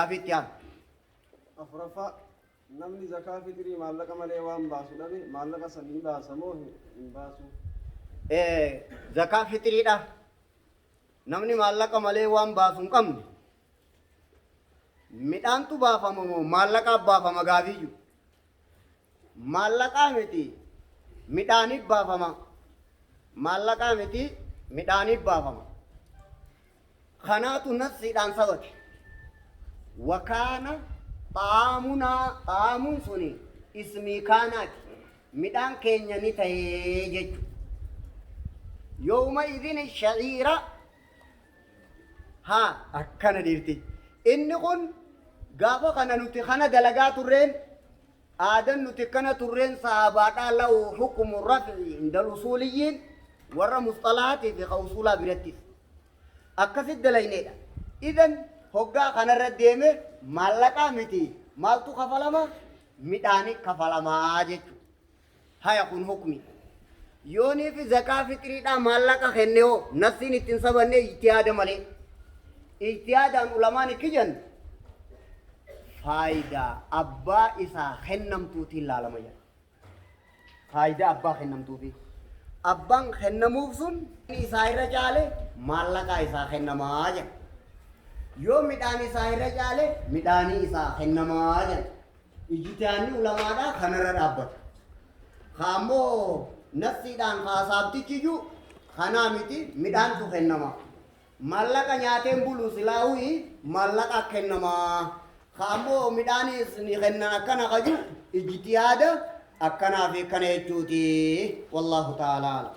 Gaafii itti aanu. 4ffaa, Namni zakaa fixrii maallaqa malee waan baasu dhabe maallaqa san ni baasa moo hin baasu? Zakaa fixriidha. Namni maallaqa malee waan baasu hin qabne midhaantu baafama moo maallaqaa baafama gaafii jiru. Maallaqaa miti midhaaniif baafama. Maallaqaa miti midhaaniif baafama. Kanaatu nassiidhaan sabate. Wakaana xa'aamunaa xa'aamuun suni ismii kaanaati. Midhaan keenya ni ta'ee jechu. Yawma idin sha'iira haa akkana dhiirti. Inni kun gaafa kana nuti kana dalagaa turreen Aadan nuti akkana turreen sahaabaadhaa lahu hukmu raf'i indal usuuliyyiin warra musxalahaatii fi ka usuulaa birattis akkasit dalayneedha. Idan hoggaa kanarra deeme maallaqaa miti maaltu kafalama? Midhaani kafalamaa jechu. Haya kun hukmi. Yoonii fi zakaa fixriidhaa maallaqa kenne hoo nassiin ittiin sabanne ijtihaada malee. Ijtihaadaan ulamaan ikki jennu faayidaa abbaa isaa kennamtuutiin laalama jedha. Faayidaa abbaa kennamtuufi. Abbaan kennamuuf sun isaa irra caale maallaqaa isaa kennamaa jedha. Yoo midhaan isaa irra caale midhaanii isaa kennamaa jedha. Ijtihaanni ulamaadhaa kanarra dhaabbata. Ka ammoo nassiidhaan ka asaabtichi iyyuu kanaa miti midhaantu kennama. Maallaqa nyaateen bulu silaa'uyi maallaqa kennama. Ka ammoo midhaanis ni kennan akkana kaju ijtihaada akkanaa fi akkana jechuuti. Wallaahu ta'ala alam.